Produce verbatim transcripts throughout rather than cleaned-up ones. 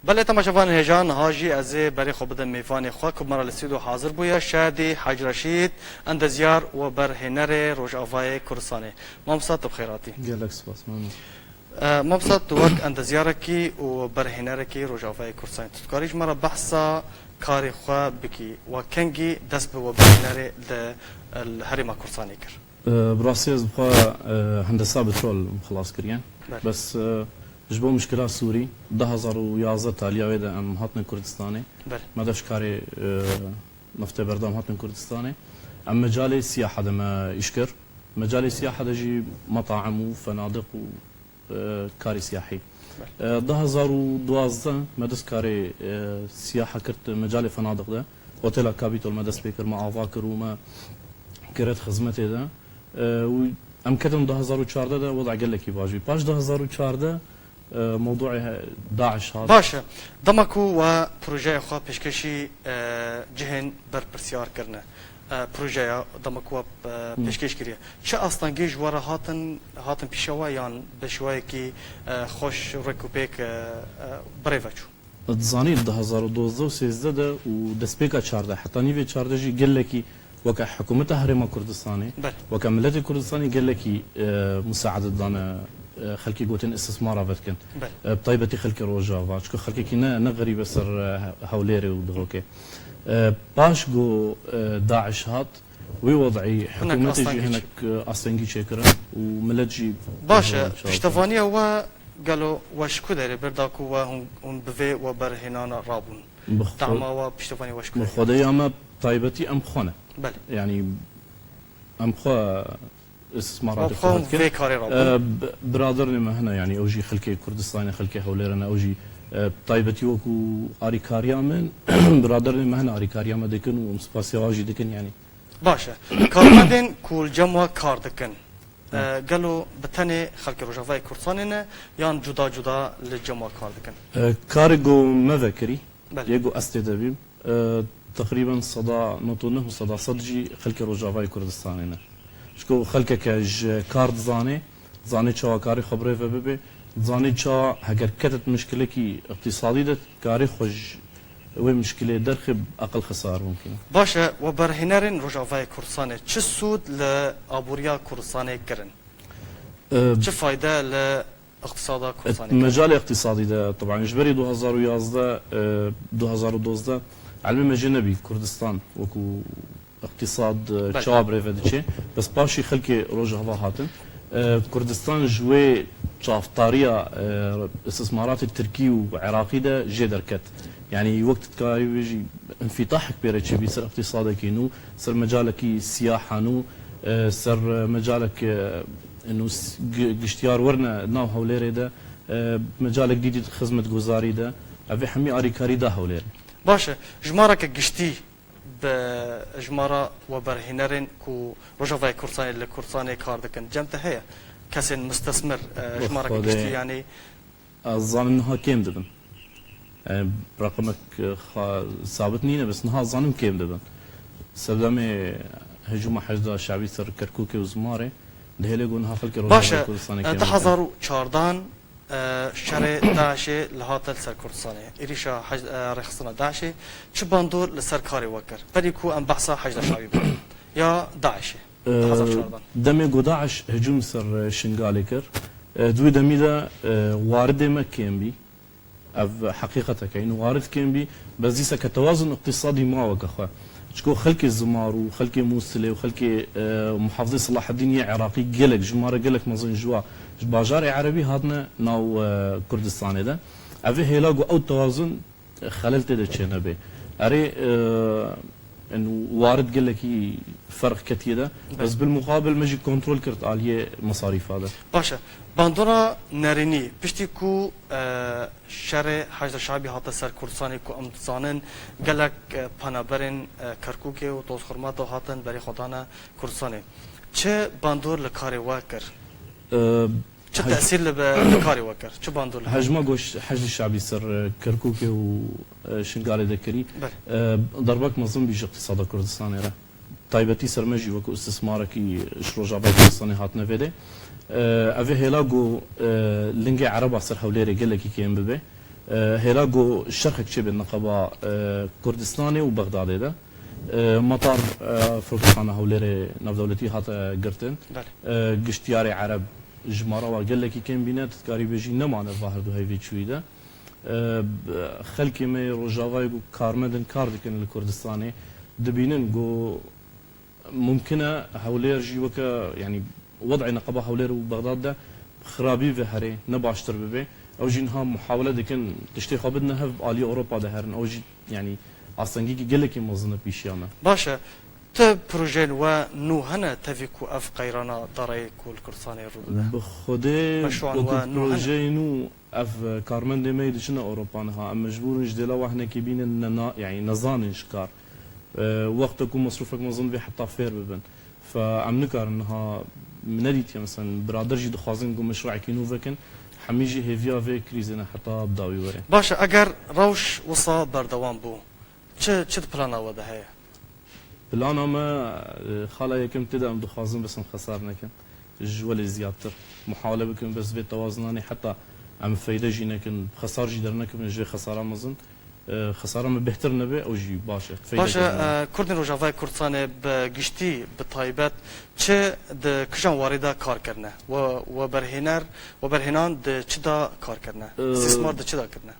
Belê temaşevanên hêja, niha jî ez ê berê xwe bidim mêvanê xwe ku bi me re li stûdyo hazir bûye, Şadî Hec Reşîd, endezyar û berhênerê Rojavayê Kurdistanê. Mamosta, tu bi xêr hatî. Gelek spas, memnûn. E, mamosta, tu wek endezyarekî û berhênerekî Rojavayê Kurdistanê, tu dikarî ji me re behsa karê xwe bikî, we kengî dest bi weberhênerê li, li Herêma Kurdistanê kir? E, bi rastî ez bi xwe, e, hendesa petrol xilas kiriye. Belê. Bes, e, ji bo mişkila Sûrî, du hazar û yazdeh taliya wê de em hatine Kurdistanê. Belê. Me de ji karê, e, neftê berdam hatine Kurdistanê. Em mecalê siyaha de me îş kir. Mecalê siyaha de jî metaim û fenadiq û, e, karê siyahî. Belê. E, du hazar û duwazdeh me dest karê, e, siyaha kir mecalê fenadiq de. Otela Capitol me dest pê kir, me ava kir û me giret xizmetê de. E, û em ketin du hazar û çardeh de, weda gelekî baş bî. Paş du hazar û çardeh, e, mewdûê he-, DAIŞ hat. Baş e. Dema ku we projeya xwe pêşkêşî, e, cihên berpirsiyar kirine, e, projeya dema ku we, e, Hmm. pêşkêş kiriye, çi astengî ji we re hatin, hatin pîşe we yan bi şêweyekî, e, xweş rêk û pêk, e, e, bi rê ve çû? Dizanî, du hazar û dozdeh û sêzdeh de û destpêka çardeh, heta nîvê çardeh jî gelekî weke hikûmeta Herêma Kurdistanê, Belê. weke miletê Kurdistanê gelekî, e, musaede dane, e, xelkê gotên istismara vedikin. Belê. E, bi taybetî xelkê Rojava, çiko xelkekî ne, ne xerîb e ser, e, Hewlêrê û Dihokê. E, paş ku, e, DAIŞ hat, wî wed'î Hinek hikûmetê jî astengî hinek, e, astengî çêkirin û milet jî Baş e, piştevaniya we gelo we ji ku derê bir da ku we hûn, hûn bi vê weberhênana rabûn? Bi xwe-, Dema we piştevaniya we ji ku bi derê? Xwedê ya me taybetî em xwe ne. Belê. Yanî em xwe istismaratê Em xwe xwe hûn dikin. Vê karê rabûn. E, b-, biraderê me hene, yanî ew jî xelkê Kurdistanê, xelkê Hewlêrê ne, ew jî, e, taybetî wekû arîkariya min, biraderê me hene arîkariya me dikin û em spasiya wan jî dikin, yanî. Baş e. Karmendên ku li cem we kar dikin, e, Hı. gelo bi tenê xelkê Rojavayê Kurdistanê ne yan cuda cuda li cem we kar dikin? E, karê ku me vekirî, Belê. yê ku ez tê de bîm, e, teqrîben seda nod û neh û seda sed jî xelkê Rojavayê Kurdistanê ne. Çiko xelkeke ji kar dizanê, dizanê çawa karê xwe bi rê ve bibe, dizanê çawa heger ketit mişkilekî iqtîsadî de, karê xwe ji wê mişkilê derxe, bi aqil xesar mumkin e. Baş e, weberhênerên Rojavayê Kurdistanê çi sûd li aboriya Kurdistanê kirin? E, Çi fayde li iqtisada Kurdistanê kirin? Mecalê iqtisadî de, teban, ji berî du hazar û yazdeh, e, du hazar û dozdeh, elmê me jê nebî Kurdistan wekû iqtisad, e, Belê. çawa bi rê ve diçe. Bes paşî xelkê Rojava hatin. E, Kurdistan ji wê çavtariya, e, istismaratê Tirkî û Iraqî de jê derket. Yanî wek tu dikarî bêjî, înfîtahek pê re çêbî ser iqtisadekî nû, ser mecalekî siyaha nû, e, ser, e, mecalek, e, nû s-, gi-, giştiyar werine nav Hewlêrê de, e, mecalek dîdî xizmetguzarî de, ev ê hemî arîkarî da Hewlêrê. Baş e, jimareke giştî bi jimara weberhênerên ku Rojavayê Kurdistanê li Kurdistanê kar dikin cem te heye? Kesên mistesmir, e, Bi jimareke Xwedê. giştî, yanî? Ez zanim niha kêm dibin. E, reqemek, e, xwe sabit nîne, bes niha zanim kêm dibin. Sedemê hicûma Heşda Şabî ser Kerkûkê û Zimarê dihêle ku niha xelkê Rojavayê Kurdistanê kêm dibin. Baş e, e, du hazar û çardeh, e, şerê DAIŞê li hate li ser Kurdistanê. Êrîşa Hec-, e, rêxistina DAIŞê çi bandor li ser karê we kir? Berî ku em behsa Heşda Şabî bikin. Ya DAIŞê. E, du hazar çardeh. Demê ku DAIŞ hicûm ser, e, Şingalê kir, e, di wî demî de, e, waridê me kêm bî. Ev heqîqetek e. Ino warid kêm bî, bes dîsa ke tewazun iqtîsadî ma weke xwe. Çiko xelkê Zimar û xelkê Mûsilê û xelkê, e, muhafizê Silaheddîn yê Iraqî gelek, jimare gelek mezin ji wa, ji bajarê Erebî hatine nav, e, Kurdistanê de. Ev ê hêla ku ew tewazun xelel tê de çênebê. Erê, e, in warid gelekî ferq ketiye de. Be. Bes bil muqabil me jî kontrol kir aliyê mesarîfa de. Baş e. Bandora nerînî, piştî ku, e, şerê Hecda Şabî hate ser Kurdistanê ku em dizanin gelek, e, penaberên, e, Kerkûkê û Tozxurmata hatin berê xwe dane Kurdistanê. Çi bandor li karê we kir? E, Çi Hej- tesîr li be-, li karê we kir? Çi bandor li be? Hejma goş Hecdî Şabî ser, e, Kerkûkê û, e, Şingalê de kirî. Belê. E, derbek mezin bî ji iqtîsada Kurdistanê re. Taybetî ser me jî wekû istismarekî ji Rojavayê Kurdistanê hatine vê de. E, ev ê hêla ku, e, lingê Ereba ser Hewlêrê gelekî kêm bibe. E, hêla ku şerxek çêbe neqeba, e, Kurdistanê û Bexdadê de. E, matar, e, firokexana Hewlêrê navdewletî hate girtin. Belê. E, giştiyarê Ereb jimara wa gelekî kêm bîne, tu dikarî bêjî nemane va herdu heyvê çûyî de. E, b-, xelkê me yê Rojavayê ku karmend in kar dikin li Kurdistanê, dibînin ku mumkin e Hewlêr jî weke, yanî, wed'ê neqeba Hewlêr û Bexdad de xirabî ve herê, ne baştir bibe. Ew jî niha muhawele dikin tiştê xwe bidine hev, aliyê Ewropa de herin. Ew jî, yanî, astengekî gelekî mezin e pîşiya me. Baş e. Ti projeyên we nû hene tevî ku ev qeyrana dareyê ku li Kurdistanê rû dide? Bi Xwedê Meşruan wekî we nû hene? Projeyê nû ev, e, karmendê me yê diçine Ewropa niha. Em mecbûr in ji dêla we hinekî bînin ne-, na-, yanî nezanin ji kar. E, wexta ku mesrûfek mezin vê heta fêr bibin. Fe em nikarin niha, min nedîtiye, mesela, birader jî dixwazin ku meşruekî nû vekin, hemî jî hêviya vê krîzê ne heta bi dawî were. Baş e, eger rewş wisa berdewam bû, çi, çi di plana we de heye? Plana me, e, xala yekem tê de em dixwazin bes em xesar nekin. Ji welê ziyadtir muhawele bikin, bes vê tewazinanê heta em feyde jî nekin, xesar jî dernekevin ji vê xesara mezin. E, xesara me bêhtir nebe, ew jî baş e. Feyde Baş e, jî nebe. E, Kurdên Rojavayê Kurdistanê bi giştî, bi taybet, çi di kijan warî de kar kirine? We, weberhêner, weberhênan di çi de kar kirine? E, Îstîsmar di çi de kirine?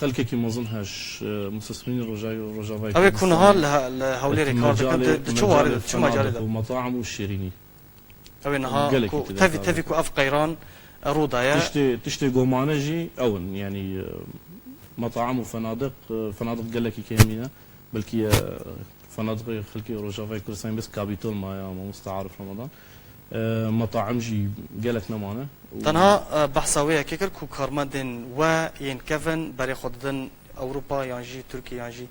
Xelkekî mezin heye, e, mustesmînî Rojay-, Rojavayê Ew ê ku niha Kurdistanê. Li he-, li Hewlêrê kar dikin, di, di çi warî de, di çi mecalê de? Û metaim û şêrînî. Ew ê niha Gelekî ku tê de tevî, kar tevî dikin. Ku ev qeyran, e, rû daye. Tiştê, tiştê gomane jî ew in, yanî, e, metaim û fenadiq, e, fenadiq gelekî kêmî ne. Belkî, e, fenadiqê xelkê Rojavayê Kurdistanê bes Kapîtol maye, mamoste Arif Ramadan. E, metaim jî gelek nemane. Û Tenha, e, behsa wê yekê kir ku karmendên we yên kevin berê xwe didin Ewropa yan jî Tirkiye yan jî.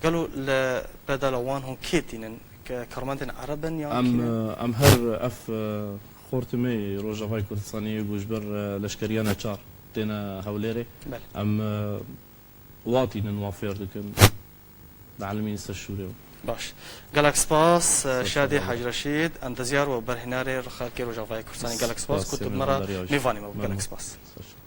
Gelo li bedela wan hûn kê tînin? Ke-, karmendên Ereb in yan Em, kî ne? E, em her ev, e, xortê me yê Rojavayê Kurdistanê yê ku ji ber, e, leşkeriya neçar têne Hewlêrê. Belê. Em, e, Wa tînin, wa fêr dikin. Dielmînin ser şûrê wan. Baş. Gelek spas, Ser Şadî sağ ol. Hacî Reşîd, endezyar û berhênerê xelkê Rojavayê Kurdistanê. Gelek spas, Spas, ku tu sê me re mehwendariya wî. Mêvanê me bû. Memnun. Gelek spas. Ser şûr.